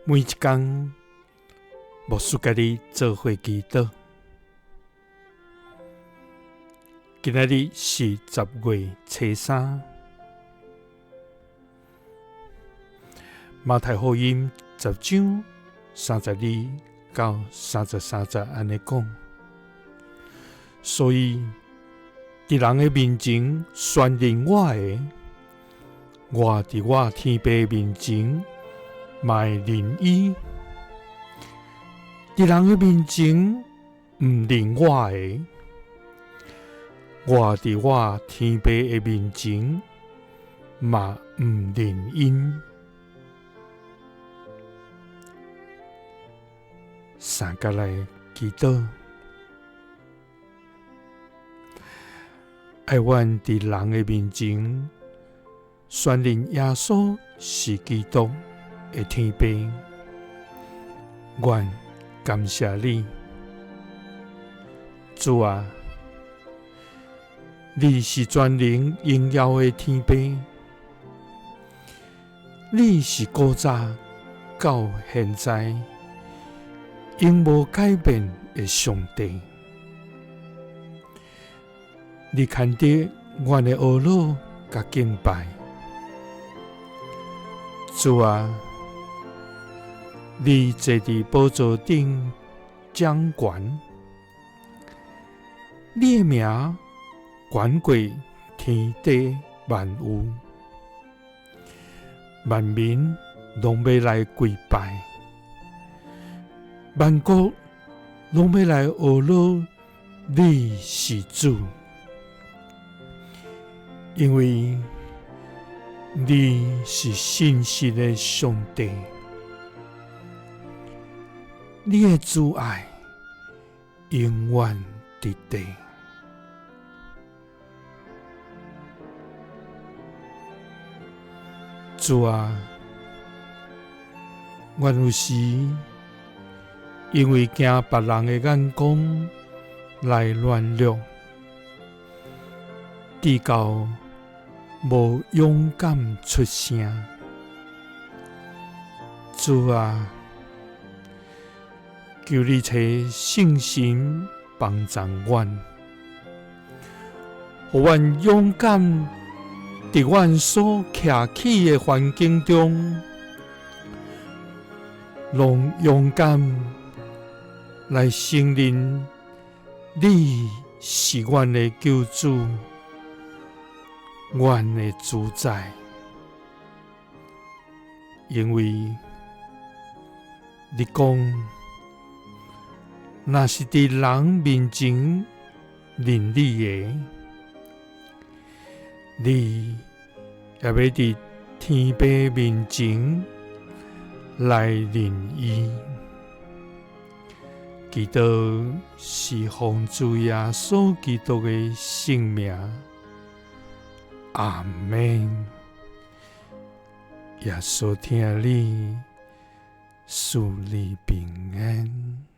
每一工，牧師佮你做伙祈禱。今仔日是10月初三，馬太福音10章32到33節按呢講。所以，佇人的面前宣認我的，我佇我天父面前嘛會認伊；佇人的面前毋認我的，我佇我天父的面前嘛毋認𪜶。三佮來祈禱。愛阮佇人的面前宣認耶穌是基督的天父，阮感謝你，主啊，你是全能榮耀的天父，你是古早到現在永無改變的上帝。你牽得阮的懊惱佮敬拜，主啊，你坐佇寶座頂掌權，你的名懸過天地萬有，萬民攏欲來跪拜，萬國攏欲來懊惱，你是主。因為你是信實的上帝，你的慈愛永遠佇地。主啊，阮有時因為驚別人的眼光來軟弱，直到無勇敢出聲。主啊，求你差聖神幫助阮，予阮勇敢佇阮所徛起的環境中，攏勇敢來承認你是阮的救主，阮的主宰，因為你講，若是佇人面前認你的，你也欲佇天父面前來認伊。祈禱是奉主耶穌基督的聖名，阿們。耶穌疼你，賜你平安。